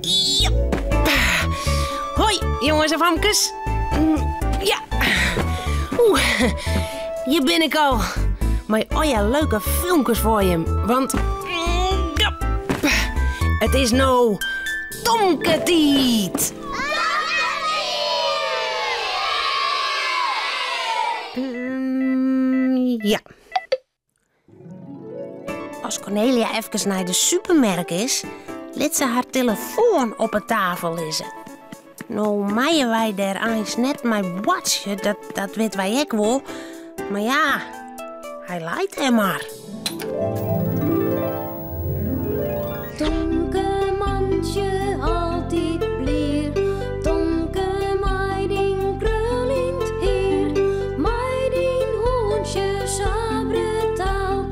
Jep. Hoi, jonges en famkes. Ja. Oeh, hjir bin ik al. Mei allegear leuke filmkes foar jim. Want ja, it is no Tomke-tiid. Ja. As Cornelia efkes nei de supermerk is, lit se har telefoan op 'e tafel lizze. No meie wy dêr eins net mei boartsje, dat, dat witte wy ek wol. Mar ja, hy leit dêr mar. Tomke mantsje altyd blier, Tomke mei dyn kruljend hier, mei dyn hûntsje sa brutaal,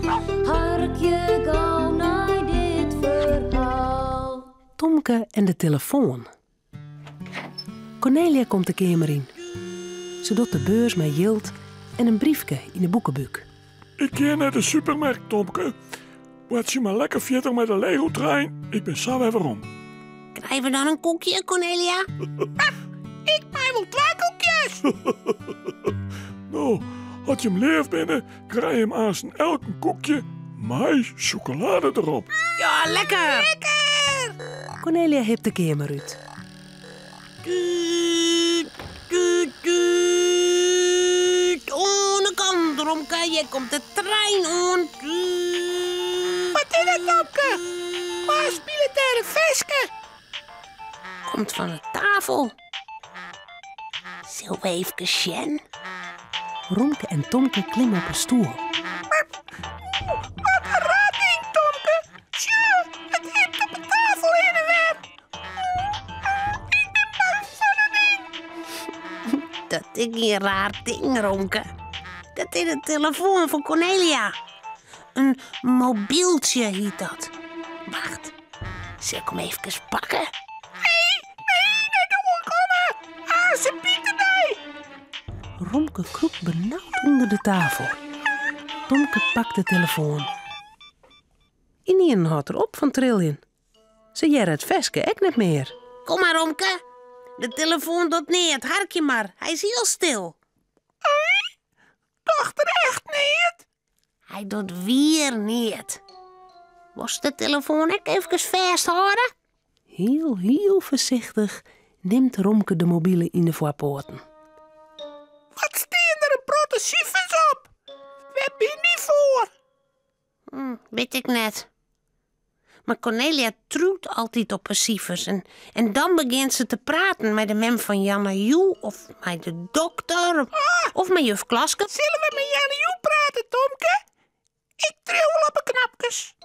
harkje gau nei dit ferhaal. Tomke en de telefoan. Cornelia komt de keamer yn. Se docht de beurs mei jild en in briefke yn de boekebúk. Ik gean nei de supermerk, Tomke. Boartsje mar lekker fierder mei de Lego-trein. Ik bin sa wer werom. Krije we dan in koekje, Cornelia? Ik mei wol twa koekjes. No, as jim leaf binne, krije jim aansten elk in koekje mei sjokolade derop. Ja, lekker! Lekker! Cornelia hipt de keamer út. Tuut, tuut, tuut. Oan de kant, Romke, hjir komt de trein oan. Tuut. Wat is dat, Tomke? Wa spilet dêr in ferske? Komt fan de tafel. Sille we efkes sjen? Romke en Tomke klimme op 'e stoel. Wat in raar ding, Tomke. Sjoch, it hipt op 'e tafel hinne en wer. Ik bin bang foar dat ding. Dat is gjin raar ding, Romke. Dat is de telefoan fan Cornelia. In mobyltsje hjit dat. Wacht, sil ik him efkes pakke? Nee, nee, net oankomme. Ah, se bite my. Romke krûpt benaud ûnder de tafel. Tomke pakt de telefoan. Ynienen hâldt er op fan triljen. Se hearre it ferske ek net mear. Kom mar, Romke. De telefoan docht neat. Harkje mar, hy is hiel stil. Docht er echt neat? Hy docht wier neat. Wolst de telefoan ek efkes fêsthâlde? Hiel, hiel foarsichtich nimt Romke de mobile yn de foarpoaten. Wat stean der in protte sifers op? Wêr binne dy foar? Wit ik net. Mar Cornelia trút altyd op 'e sifers en, en dan begjint se te praten mei de mem fan Janne Joe of mei de dokter ah, of mei juf Klaske. Sille we mei Janne Joe prate, Tomke? Ik triuw wol op 'e knopkes.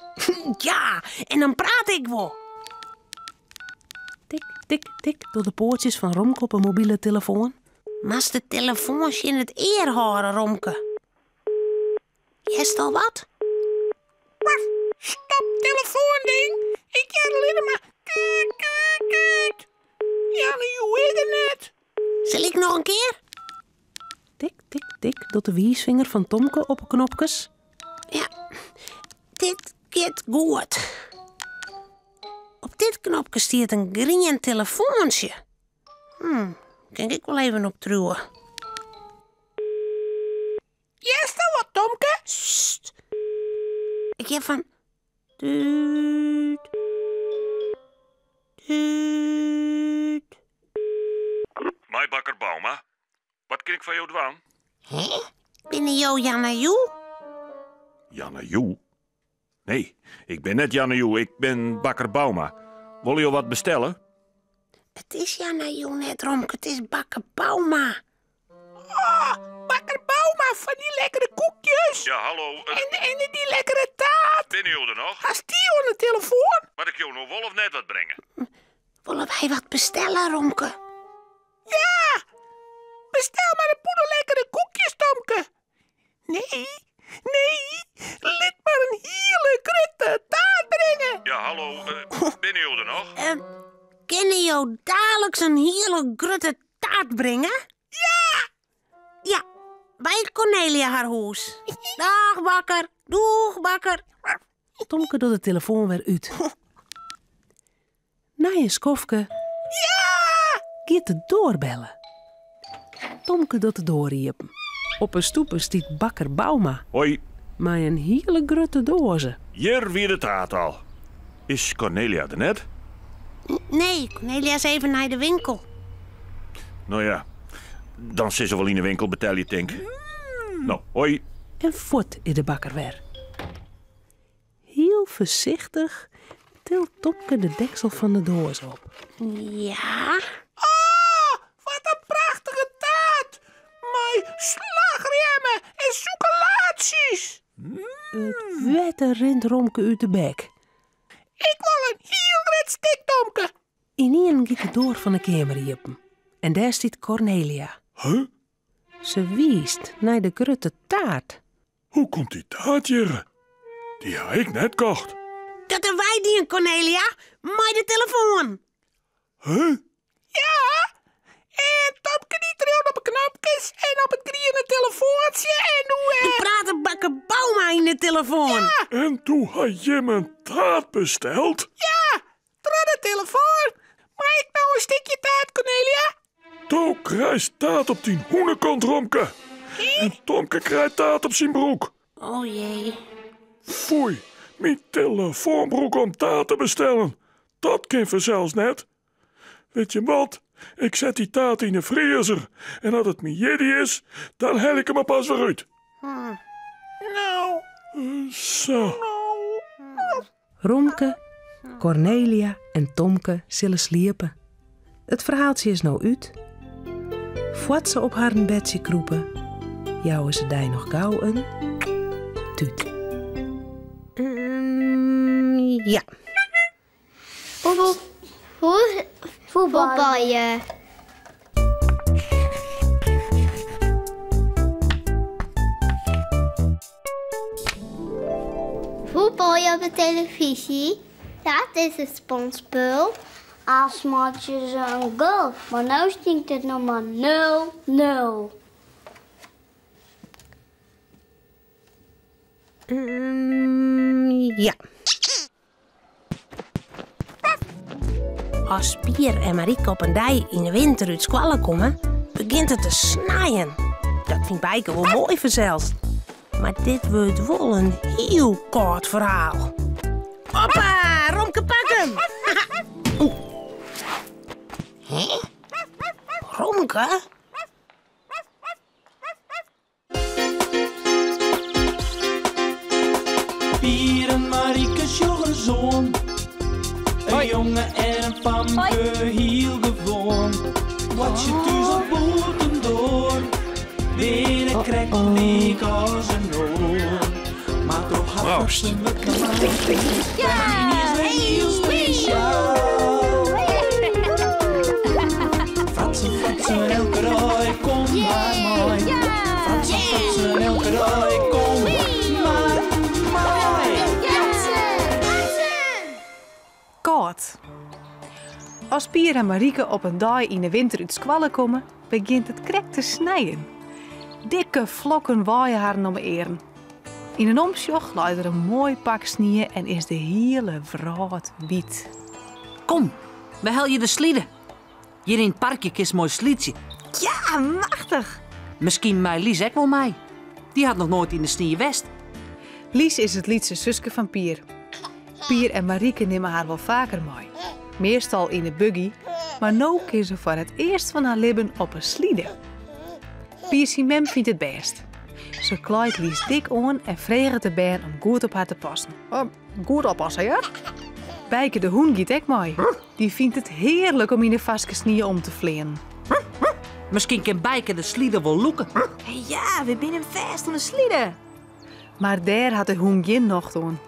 Ja, en dan praat ik wol. Tik, tik, tik dogge de poatsjes fan Romke op 'e mobile telefoan. Moatst de telefoan tsjin it ear hâlde, Romke. Hearst al wat? Stop telefoanding. Ik hear allinne mar tuut, tuut, tuut. Janne Joe is der net. Sil ik noch in kear? Tik, tik, tik docht de wiisfinger fan Tomke op 'e knopkes. Ja, dit giet goed. Op dit knopke stiet in grien telefoantsje. Hm, kin ik wol even op triuwe. Hearst al wat, Tomke? Sst. Ik hear fan. Tuut. Tuut. Mei bakker Bouma. Wat kin ik foar jo dwaan? Hè? Binne jo Janne Joe? Janne Joe? Nee, ik bin net Janne Joe, ik bin bakker Bouma. Wolle jo wat bestelle? It is Janne Joe net, Romke, it is bakker Bouma. Oh, bakker Bouma fan dy lekkere koekjes. Ja, hallo. En, en dy lekkere taart. Binne jo der noch? Hast dy oan de telefoan? Moat ik jo no wol of net wat bringe? Wolle wy wat bestelle, Romke? Ja, bestel mar in pûde lekkere koekjes, Tomke. Nee, nee, lit mar in hiele grutte taart bringe. Ja, hallo, binne jo der noch? Kinne jo daliks in hiele grutte taart bringe? Ja! Ja, by Cornelia har hûs. Dag, bakker. Doeg, bakker. Tomke docht de telefoan wer út. Nei in skoftke giet de doar belle. Tomke docht de doar iepen. Op 'e stoepe stiet bakker Bouma. Hoi. Mei in hiele grutte doaze. Hjir wie de taart al. Is Cornelia der net? Nee, Cornelia is even nei de winkel. No ja, dan sil se wol yn 'e winkel betelje, tink. No, hoi. En fuort is de bakker wer. Hiel foarsichtich tilt Tomke de deksel fan de doas op. Ja? Oh, wat in prachtige taart! Mei slachrjemme en sûkelaatsjes! It wetter rint Romke út de bek. Ik wol in hiel grut stik, Tomke. Ynienen giet de doar fan de keamer iepen en dêr stiet Cornelia. Huh? Se wiist nei de grutte taart. Hoe komt dy taart hjirre? Dy ha ik net kocht. Dat ha wy dien, Cornelia, mei de telefoan. Huh? Ja, en Tomke dy triuwt op 'e knopkes en op it griene telefoantsje en doe... Doe prate bakker Bouma yn de telefoan. Ja. En doe ha jim in taart besteld? Ja, troch de telefoan. Mei ik no in stikje taart, Cornelia? Do krijst taart op dyn hûnekont, Romke. En Tomke krijt taart op syn broek. O jee. Foei, myn telefoan brûke om taart te bestellen. Dat kin fansels net. Wit jim wat, ik set dy taart yn 'e friezer en as it myn jierdei is, dan helje ik him er pas wer út. No. Sa. Romke, Cornelia en Tomke sille sliepe. It ferhaaltsje is no út. Foar't se op harren bedsje krûpe, jouwe se dy noch gau in tút. Ja. Voetbalje. Voetbalje op de televisie, dat is in spanspul. As meitsje se in goal, mar no stiet it noch mar nul, nul. Ja. As Pier en Marieke op in dei yn 'e winter út skoalle komme, begjint it te snijen. Dat fynt Bijke wol moai fansels. Mar dit wurdt wol in hiel kâld ferhaal. Hoppa, Romke pak him! Oeh. Hè? Romke? Pier en Marieke sjogge soan. In jonge en in famke, hiel gewoan. Boartsje thús of bûtendoar, binne krekt lyk as in oar. Mar troch har Proost. fatsoenlike man is wer hiel spesjaal. Fratsen, fratsen, elke dei, kom mar mei. Fratsen, fratsen, elke dei, kom mar mei. Kâld. As Pier en Marieke op in dei yn 'e winter út skoalle komme, begjint it krekt te snijen. Dikke flokken waaie harren om 'e earen. Yn in omsjoch leit der in moai pak snie en is de hiele wrâld wyt. Kom, we helje de slide. Hjir yn it parkje kinst moai slydsje. Ja, machtich! Miskien mei Lies ek wol mei. Dy hat noch noait yn de snie west. Lies is it lytse suske fan Pier. Pier en Marieke nimme har wol faker mei. Meastal yn 'e buggy, mar no kin se foar it earst fan har libben op 'e slide. Pier syn mem fynt it bêst. Se klaait Lies dik oan en freget de bern om goed op har te passen. Goed oppasse, hear. Bijke de hûn giet ek mei. Dy fynt it hearlik om yn 'e farske snie om te fleanen. Miskien kin Bijke de slide wol lûke. Ja, we bine him fêst oan 'e slide. Mar dêr hat de hûn gjin nocht oan.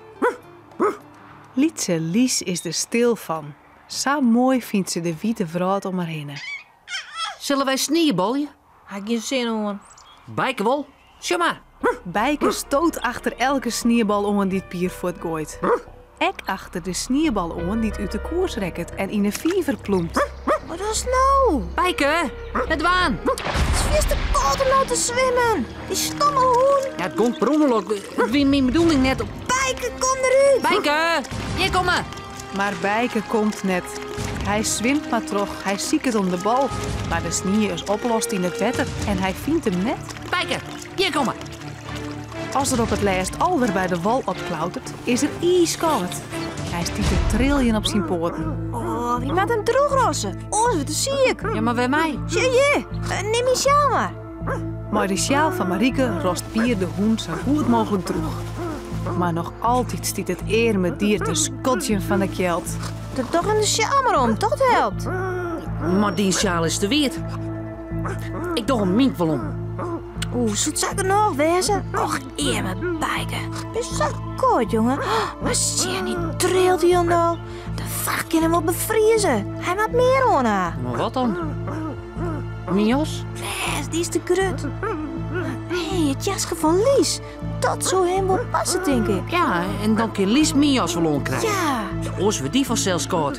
Lytse Lies is der stil fan. Sa moai fynt se de wite wrâld om har hinne. Sille wy sniebalje? Ha ik gjin sin oan. Bijke wol. Sjoch mar. Bijke stoot achter elke sniebal oan dy't Pier fuortgoait. Ek achter de sniebal oan dy't út de koers rekket en yn 'e fiver plûmt. Wat dochst no? Bijke, net dwaan! It is fierste kâld om no te swimmen. Dy stomme hûn. Ja, it gong per ûngelok. It wie myn bedoeling net om. Bijke, kom derút! Bijke, hjir komme! Mar Bijke komt net. Hy swimt mar troch, hy siket om de bal, mar de snie is oplost yn it wetter en hy fynt him net. Bijke, hjir komme! As er op it lêst alwer by de wal opklautert, is er iiskâld. Hy stiet te triljen op syn poaten. Oh, wy moatte him drûchrosse, oars wurdt er siik. Ja, mar wêrmei? Sjoch hjir, nim myn sjaal mar. Mei de sjaal fan Marieke rost Pier de hûn sa goed mooglik drûch. Mar noch altyd stiet it earme dier te skodzjen fan de kjeld. Doch him de sjaal mar om, dat helpt. Mar dyn sjaal is te wiet. Ik doch him myn wol om. Oeh, soe it sa genôch wêze? Och, earme Bijke. Bist sa kâld, jonge. Mar sjen, hy trilt hielendal. De facht kin him wol befrieze. Hy moat mear oan ha. Mar wat dan? Myn jas? Lês, dy is te grut. Hé, it jaske fan Lies. Dat soe him wol passe, tink ik. Ja, en dan kin Lies myn jas wol oankrije. Ja. Oars wurdt dy fansels kâld.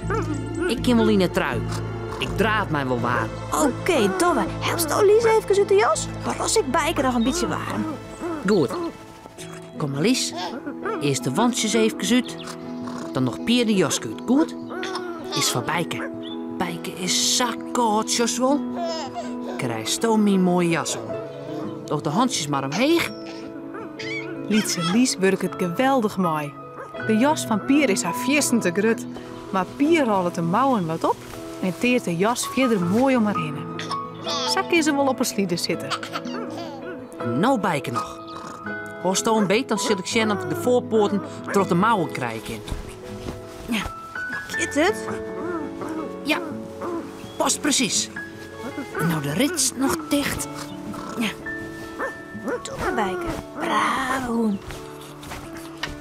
Ik kin wol yn 'e trui. Ik draaf my wol waarm. Oké, dogge we. Helpsto Lies efkes út de jas? Dan ros ik Bijke noch in bytsje waarm. Goed. Kom mar, Lies. Earst de wantsjes efkes út. Dan noch Pier de jaske út, goed? Is foar Bijke. Bijke is sa kâld, sjochst wol. Krijsto myn moaie jas oan. Doch de hantsjes mar omheech. Lytse Lies wurket geweldich mei. De jas fan Pier is har fierstente grut, mar Pier rôlet de mouwen wat op en teart de jas fierder moai om har hinne. Sa kin se wol op 'e slide sitte. No Bijke noch. Hâldsto him beet, dan sil ik sjen oft ik de foarpoaten troch de mouwen krije kin. Ja, giet it? Ja, past presys. En no de rits noch ticht. Ja. Doe mar, Bijke. Brave hûn.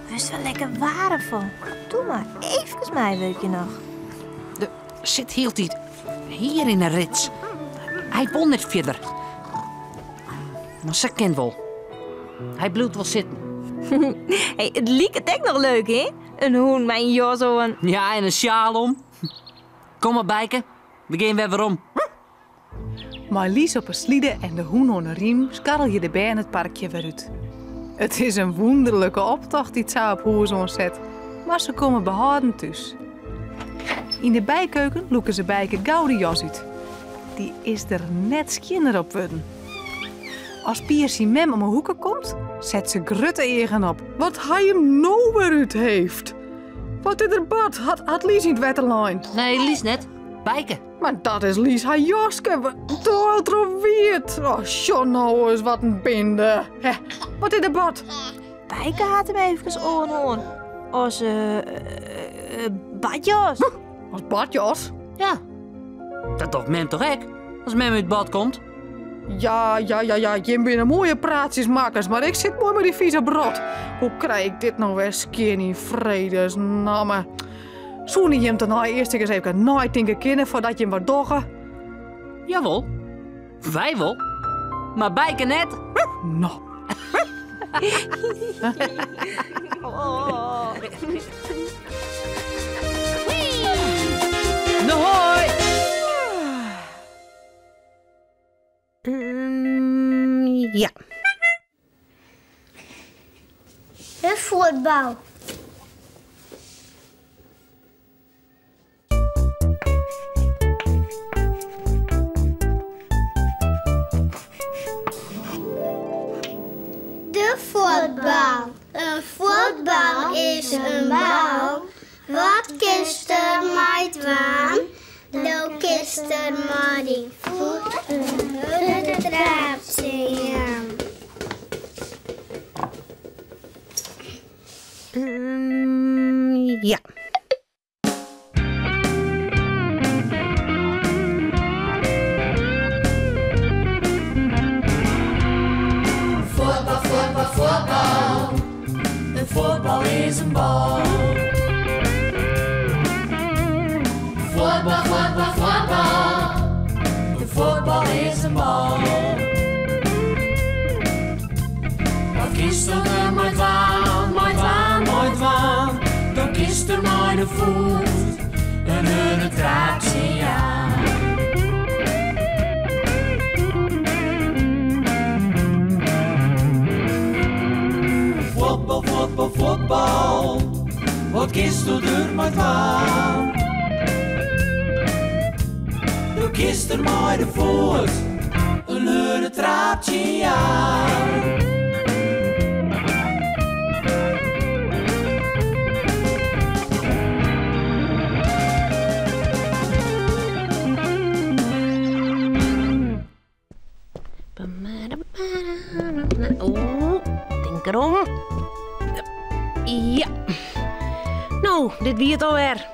Wurdst wer lekker waarm fan. Doe mar, eefkes meiwurkje noch. Der sit hieltyd hier yn 'e rits. Hy wol net fierder. Mar sa kin wol. Hy bliuwt wol sitten. Hey, it liket ek noch leuk, hè? In hûn mei in jas oan. Ja, en in sjaal om. Kom mar, Bijke. We gean wer werom. Mei Lies op 'e slide en de hûn oan 'e riem skarrelje de bern it parkje wer út. It is in wûnderlike optocht dy't sa op hûs oanset, mar se komme behâlden thús. Yn de bykeuken lûke se Bijke gau de jas út. Dy is der net skjinner op wurden. As Pier syn mem om 'e hoeke komt, set se grutte eagen op. Wat hy him no wer út heeft! Wat is der bard? Hat Lies yn it wetter lein? Nee, Lies net. Bijke. Mar dat is Lies har jaske. Troch wiet. Oh, sjoch no ris wat in binde. Hè, wat is der bard? Bijke hat him efkes oanhân. As badjas. As badjas? Ja. Dat docht mem toch ek, as mem út bad komt? Ja, ja, ja, ja, jim binne moaie praatsjesmakkers, mar ik sit moai mei dy fize brot. Hoe krij ik dit no wer skjin yn fredesnamme? Soene jim tenei earst ek ris efkes neitinke kinne foardat jim wat dogge? Jawol, wy wol. Mar Bijke net. No. No hoi! Ja. De fuotbal. De fuotbal. In fuotbal is in bal. Wat kinst der mei dwaan? Do kinst der mei dyn foet in hurde traap tsjin jaan. Ja. Fuotbal, fuotbal, fuotbal. In fuotbal is in bal. Fuotbal, fuotbal, fuotbal. In fuotbal is in bal. Wat kinst der mei dwaan, mei dwaan, mei dwaan? Do kinst der mei de foet in hurde traap tsjin jaan. Fuotbal, fuotbal, fuotbal. Wat kinst do der mei mei dwaan. Do kinst der mei de foet in hurde traap tsjin jaan. Oeh, tink erom. Ja. No, dit wie it alwer.